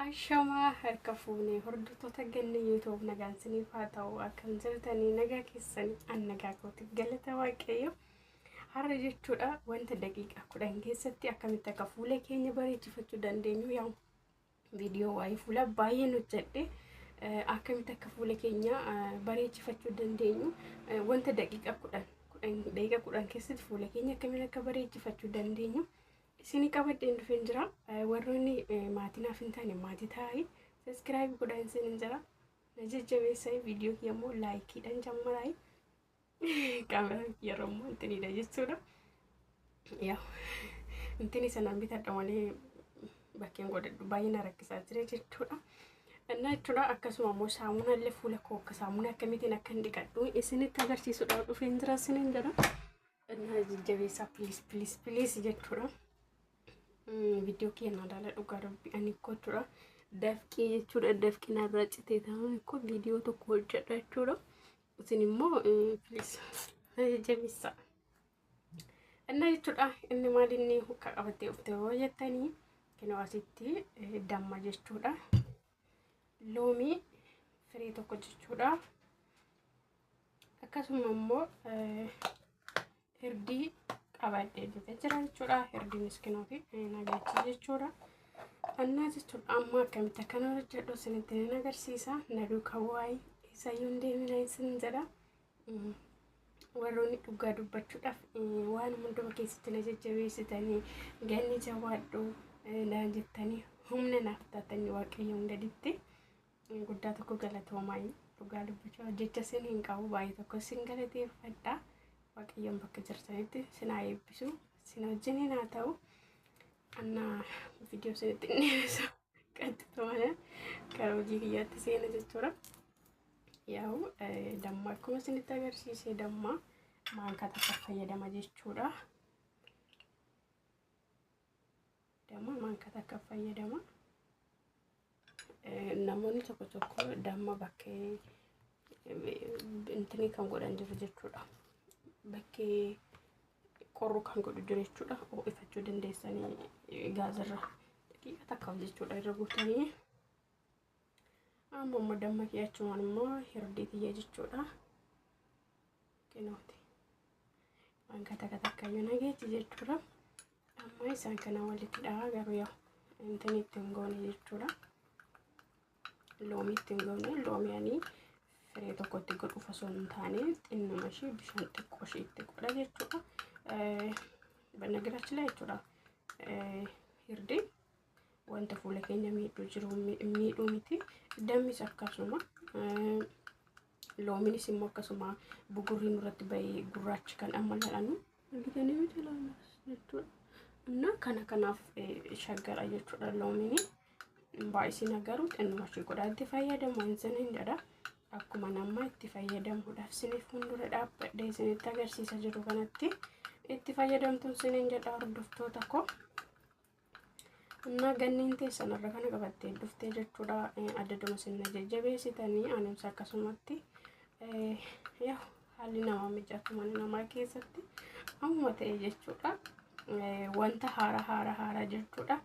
Ashamaa harka fuunee hordoftoota Ganna YouTube, nagaan siniif haa ta'u. Akkam jirtanii? Nagaa keessanii? An nagaa kooti, galata Waaqayyo. Har'a jechuudha wanta daqiiqaa 10 keessatti akkamitti akka fuula keenya bareechifachuu dandeenyu, yaa viidiyoo waa'ee fuula baay'een hojjedhe, akkamitti akka fuula keenya bareechifachuu dandeenyu, wanta daqiiqaa 10 daqiiqaa 10 keessatti fuula keenya akkamitti akka bareechifachuu dandeenyu isinii qabadheen dhufeen jira. Warroonni maatii naaf hin taane maatii ta'anii subscribe godhaa isiniin jira. Na jajjabeessaa, viidiyoo kiyya immoo likeiidhaan jammaraa. Kaameraan yeroo immoo intiniidha jechuudha. Yaa intini sanaan bitadha malee bakkeen godhadhu baay'ee na rakkisaa jira jechuudha. Innaa jechuudha akkasuma immoo saamunaa illee fuula koo akka saamunaa akkamitiin akka hin dhiqadhu isinitti agarsiisuudhaaf dhufeen jira isiniin jira. Innaa jajjabeessaa, please, please, please jechuudha. Viidiyoo keenya ilaala, dhugaa rabbi ani jechuudha. Dafqee jechuudha, dafqi narraa citee ta'an koo viidiyoo tokko hojjedha jechuudha. Isin immoo please jajjabeessaa. Innaa jechuudha inni maal inni hukka qabattee dhufte yoo jettanii, kinoo asitti damma jechuudha. Loomii firii tokko jechuudha. Akkasuma immoo hirdii qabadhee dhufee jira jechuudha. Hirdiinis kinoofi nagachi jechuudha. Annaa jechuudha amma akkamitti akkana hojjedhu isinitti nan agarsiisa. Na duukaa waa'ee isayyuu hin deemina isin jedha. Warroonni dhugaa dubbachuudhaaf waan hunduma keessatti na jajjabeessitanii, "Ganni jabaadhu" naan jettanii humna naaf taatanii, Waaqayyoon gaditti guddaa tokko galatoomaa. Dhugaa dubbachuu jecha isin hin qabu, baay'ee tokko isin galateeffadha. Waaqayyoon bakka jirtanitti isin haa eebbisu, isin wajjiniin haa ta'u. Annaa viidiyoo isinitti hin dhiyeessu, qaxxita mana gara hojii kiyyaatti seena jechuudha. Yaa'u damma akkuma isinitti agarsiise damma maankaa takka fayyadama jechuudha. Damma maankaa takka fayyadama. Namoonni tokko tokko damma bakkee intini kan godhan jiru jechuudha. Bakkee qorru kan godhu jiru jechuudha. Ho'ifachuu dandeessanii gaazirra daqiiqa takkaaf jechuudha irra guutanii. Amma immoo damma kee achumaan immoo hirdii tiyya jechuudha. Kinooti. Maankaa takka takka iyyuu nageechi jechuudha. Amma isaan kana walitti dhahaa, garuu yaa intini itti hin goone jechuudha. Loomii itti hin goone. Loomii ani firee tokko itti godhuuf osoo hin taane xinnuma ishee bishaan xiqqoo ishee itti godha jechuudha. በነገራችን ላይ jechuudha, hirdi wanta fuula keenya miidhuu jiru miidhuu miti. Dammis akkasuma, loominis immoo akkasuma, bugurrii nurratti bahee gurraachi kan amma lalanu argitanii miti laalas jechuudha. Innaa kana kanaaf shaggara jechuudha loomiin. Baay'isina garuu xinnuma ishee godhaa itti fayyadamu hin jedha. Akkuma nama itti fayyadamuudhaaf isiniif fuuldura dhaabbadhee isinitti agarsiisa jiru kanatti itti fayyadamtuun isiniin jedha, hordoftoota koo. Innaa ganniin teessan irra kana qabattee dhuftee jechuudha. Adaduma isin na jajjabeessitanii anis akkasumatti yaa haalli namaa mijatu mana namaa keessatti ammuma ta'e jechuudha. Wanta haara haara haaraa jechuudha.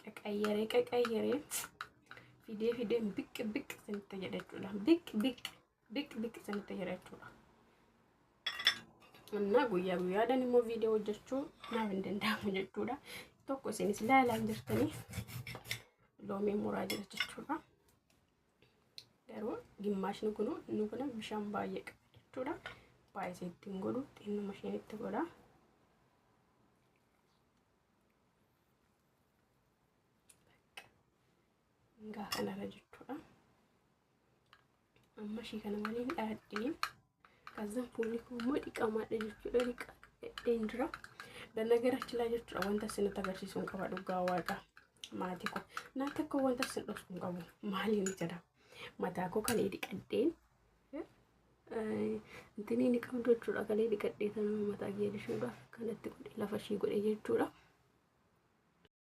Qaqayyaree qaqayyaree fidee fidee biq biq isinitti jedha jechuudha. Biq biq biq biq isinitti jedha jechuudha. Innaa guyyaa guyyaadhaan immoo viidiyoo hojjechuu naaf hin danda'amu jechuudha. Tokko isinis ilaalaa jirtanii loomii muraa jira jechuudha. Garuu gimmaashni kun inni kun bishaan baay'ee qaba jechuudha. Baay'isee ittiin godhu, xinnuma isheen itti godha. Ngaa kanarra jechuudha. Amma ishii kana waliin dhaadhee kazan fuulli koo immoo dhiqamaadha jechuudha. Dhiqadheen jira. በነገራችን ላይ jechuudha wanta isinitti agarsiisu hin qaba, dhugaa waaqa maatii koo. Naatti akka wanta isin dhoksu hin qabu. Maaliin jedha? Mataa koo kalee dhiqadheen intini ni qabdu jechuudha. Kalee dhiqadhee tana mataa kiyya dishuudhaaf kanatti godhe, lafa ishii godhe jechuudha.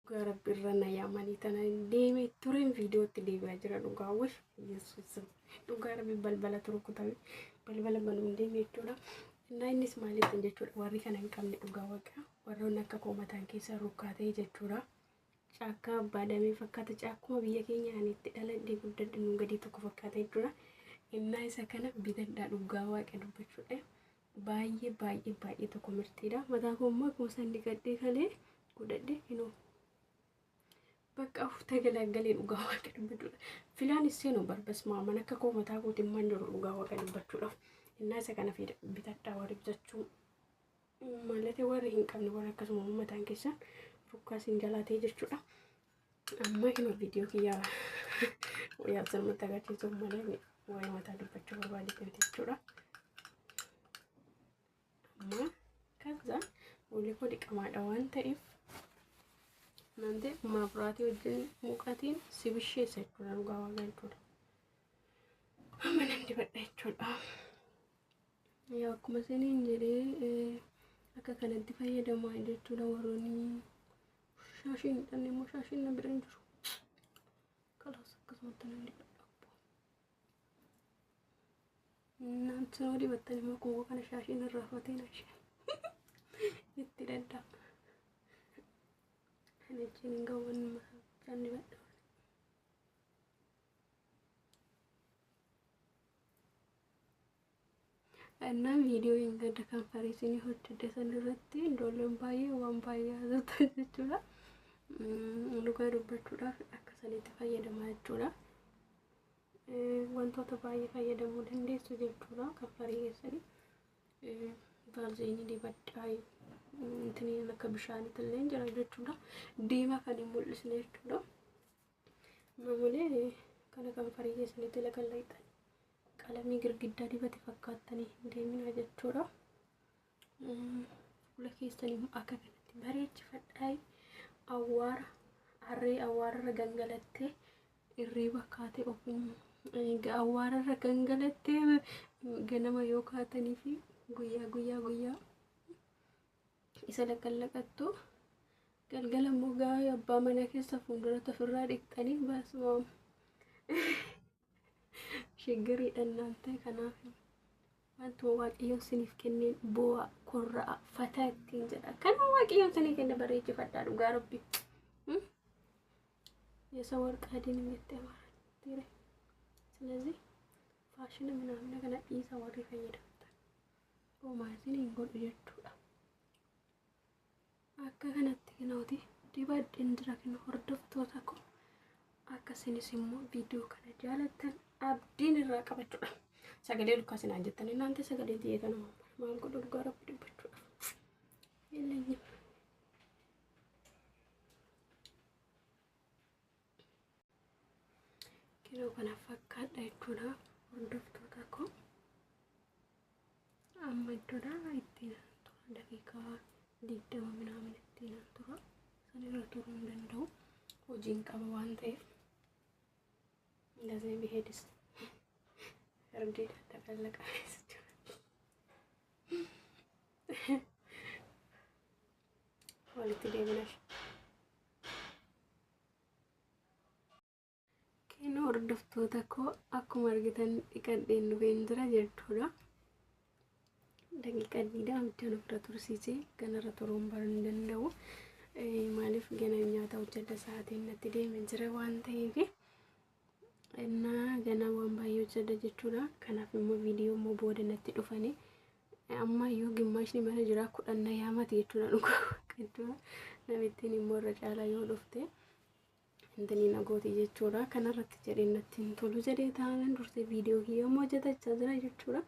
Dhugaa rabbi irra na yaamanii tana deemee tureen viidiyootti deebi'aa jira, dhugaa wai Yesuus, dhugaa rabbi balbala turu kutame, balbala banuun deeme jechuudha. Innaa innis maaliif jechuudha, warri kana hin qabne, dhugaa waaqa, warroonni akka koo mataan keessa rukkaa ta'e jechuudha. Caakkaa abbaa damee fakkaata. Caakkuma biyya keenya ani itti dhaladhee guddadhe nu gadii tokko fakkaata jechuudha. Innaa isa kana bitadhaa dhugaa waaqa dubbachuudha. Baay'ee baay'ee baay'ee tokko mirtiidha. Mataa koo immoo akkuma isaan dhiqadhee kalee godhadhe hinoo bakka uffata galagalee dhugaa waaqa dubbachuudha. Filaan isseenu barbas maaman akka koo mataa kootiin man jiru dhugaa waaqa dubbachuudhaaf. Innaa isa kana bitadhaa warri bitachuu mallattee warri hin qabne warri akkasuma mataan keessan rukkaa isin jalaa ta'e jechuudha. Amma kinoo viidiyoo kiyyaa wayyaa sanumatti agarsiisuuf malee waa'ee mataa dubbachuu barbaade jechuudha. Amma kaza fuulli koo dhiqamaadha waan ta'eef nante maabiraatii wajjin muqatiin si bisheessa jechuudha dhugaa waaqa jechuudha. Amma nan dibadha jechuudha. Yaa akkuma isiniin jedhee akka kanatti fayyadamaa jechuudha warroonni shaashiin hidhanne immoo shaashiin na bira hin jiru. Kalaas akkasumatti nan dibadha. Naanti sinoo dibattan immoo akkuma kana shaashiin irraa fateen isheen itti daddaa. Kana jechuun hin gawwan mataa dibadha. እና viidiyoo hin gadda kan fariisinii hojjedhe san irratti ijoolleen baay'ee waan baay'ee haasoftan jechuudha. Dhugaa dubbachuudhaaf akka sanitti fayyadamaa jechuudha. Wantoota baay'ee fayyadamuu dandeessu jechuudha kan farii keessanii. Vaalziinii dibadhaa intiniin akka bishaaniitti illee jira jechuudha. Diimaa kan hin mul'isne jechuudha. Mamulee kana kan farii keessanitti lakallayxan qalamii girgiddaa dibate fakkaattanii hin deeminaa jechuudha. Fuula keessanii akka kanatti bareechifadhaa. Awwaara harree awwaararra gangalattee irriiba kaatee ofiin awwaararra gangalattee ganama yoo kaatanii fi guyyaa guyyaa guyyaa isa laqallaqattu galgala immoo gaa'ee abbaa mana keessa fuulduratti ofirraa dhiqxanii baasuma shiggiriidhaan ta'e. Kanaaf wantuma waaqayyoon isiniif kenneen bu'aa korraa fataa ittiin jedha. Kanuma waaqayyoon isinii kenne bareechifadhaa dhugaa rabbi. የሰው ወርቅ አዲን jettee amaara. ስለዚህ faashina ምናምን kana dhiisa warri fayyadamtan homaa isin hin godhu jechuudha. Akka kanatti kinooti dibadheen jira kinu hordoftoota koo akkasinis immoo viidiyoo kana jaalattan abdiin irraa qabachuudha. Sagalee lukaa sinaan jettanii naante sagalee xiyyeetan maal godhu dhugaa rabbi dubbachuudhaaf. የለኝም. Kinoo kana fakkaadha jechuudha hordoftoota koo. Amma iddoodha ittiin tura daqiiqaa 20 ምናምን ittiin tura. San irra turuu hin danda'u. Hojiin qaba waan ta'eef. እንደዚህ ቢሄድስ እርዴ ተጠቀለቀ walitti deebinas. Kinoo hordoftoota koo akkuma argitan dhiqadheen dhufeen jira jechuudha. Daqiiqaa 20 bishaan ofirra tursiisee ganarra turuun baruu hin danda'u. Maaliif gana nyaata hojjedha sa'aatiin natti deemee jira waan ta'eef. Innaa gana waan baay'ee hojjedha jechuudha. Kanaaf immoo viidiyoo immoo booda natti dhufanii amma iyyuu gimmaashni mana jira 10 na yaamate jechuudha dhugaa jechuudha. Namittiin immoo irra caalaa yoo dhufte intini na gooti jechuudha. Kanarratti jedhee natti hin tolu jedhee taa'an dursee viidiyoo kiyya immoo hojjetachaa jira jechuudha.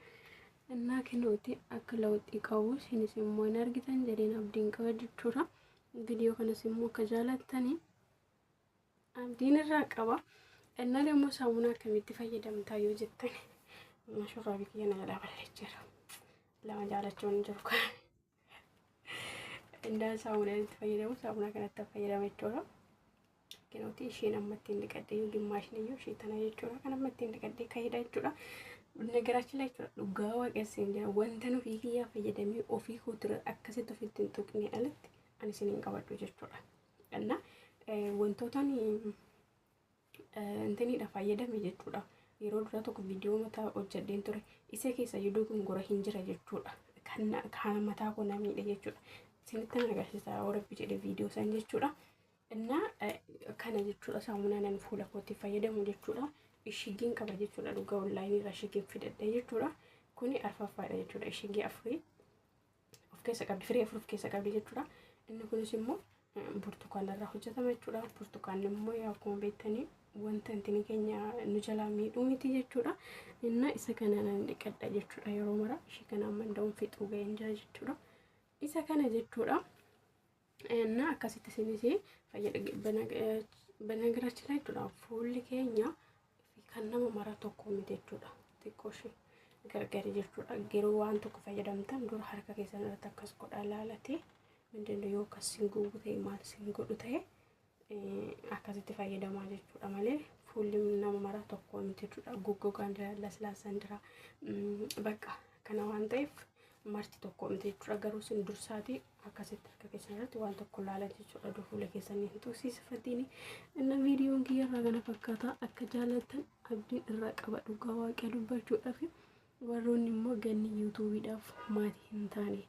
Innaa kinooti akka lawxii qabu isinis immoo hin argitan jedheen abdiin qaba jechuudha. Viidiyoo kanas immoo akka jaalattanii abdiin irraa qaba. Innaa immoo saamunaa akkamitti fayyadamtaa yoo jettan shurraabii kiyya na jalaa balleecheera. Lama jaalachuun hin jiru. Innaa saamunaa itti fayyadamu saamunaa kanatti fayyadama jechuudha. Kinooti isheen amma ittiin dhiqadhee yoo gimmaashni iyyuu ishee tana jechuudha. Kan amma ittiin dhiqadhee ka'edha jechuudha. Nagarachi ላይ jechuudha dhugaa waaqessin jira wanta nufi kiyyaa fayyadamee ofii kootirra akkasitti ofitti hin tuqne alatti ani isin hin qabadhu jechuudha. Innaa wantootaan intiniidha fayyadame jechuudha. Yeroo duraa tokko viidiyoo mataa hojjedheen ture. Isa keessa iyyuu dogongora hin jira jechuudha. Kan mataa koo na miidhe jechuudha. Isinitti agarsiisa yoo rabbi jedhe viidiyoo san jechuudha. Innaa kana jechuudha saamunaa nan fuula kootti fayyadamu jechuudha. Ishigiin qaba jechuudha dhugaa onlaayinii irraa ishigiin fidadhe jechuudha. Kuni arfaffaadha jechuudha ishigii afurii of keessa qabdi firii afur of keessa qabdi jechuudha. Inni kunis immoo burtukaana irraa hojjetama jechuudha. Burtukaanni immoo yaa akkuma beektanii wanta intini keenya nu jalaa miidhuu miti jechuudha. Inna isa kana nan dhiqadha jechuudha yeroo mara ishii kana amma nda'uun fixuu ga'een jira jechuudha. Isa kana jechuudha. Inna akkasitti isinis fayyada banagiraachila jechuudha. Fuulli keenya kan nama mara tokko miti jechuudha. Xiqqoo ishee gargari jechuudha. Yeroo waan tokko fayyadamtan dura harka keessan irratti akkas godhaa ilaalate mindinno yoo akkas sin gubu ta'e maal sin godhu ta'e akkasitti fayyadamaa jechuudha malee fuulli nama mara tokko miti jechuudha. Goggogaan jira, laslaassaan jira. Bakka kana waan ta'eef marti tokko miti jechuudha. Garuu isin dursaati akkasitti harka keessan irratti waan tokko ilaalan jechuudha. Dur fuula keessanii hin tuqsiifatiin. Inna viidiyoon kiyya irraa kana fakkaata akka jaallattan abdiin irraa qaba dhugaa waaqa dubbachuudhaaf. Warroonni immoo ganni yuutuubiidhaaf maatii hin taane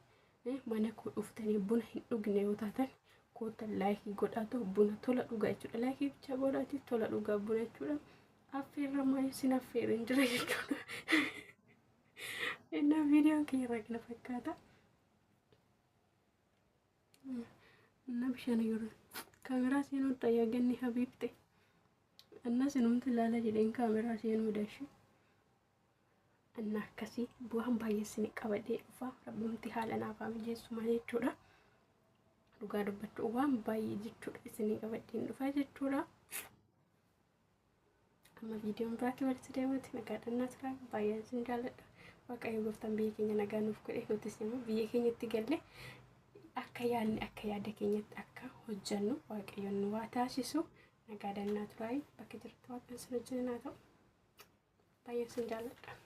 mana koo dhuftanii buna hin dhugne yoo taatan koota laayikii godhaatu buna tola dhugaa jechuudha. Laayikii bicha godhaati tola dhugaa buna jechuudha. Affeerra maayii sin affeereen jira jechuudha. Innaa viidiyoon kiyya irraa kana fakkaata. Inna bishaan yeroo kaameraa seenuu xayyaa ganni habiibte. Inna sinumti ilaala jedheen kaameraa seenuu dashi. Inna akkasii bu'aan baay'ee isin qabadhee dhufa. Rabbumti haala naaf haa mijeessu maal jechuudha. Dhugaa dubbachuu waan baay'ee jechuudha isinii qabadheen dhufa jechuudha. Amma viidiyoon biraatti walitti deemuutti nagaadhaan naa turaa baay'ee isin jaalladha. Waaqayyo gooftaan biyya keenya nagaa nuuf godhe nutis immoo biyya keenyatti galle akka yaadne akka yaada keenyatti akka hojjennu waaqayyoon nu waa taasisu nagaadhaan naa turaa bakka jirtu waaqni isin wajjin haa ta'u. Baay'ee isin jaalladha.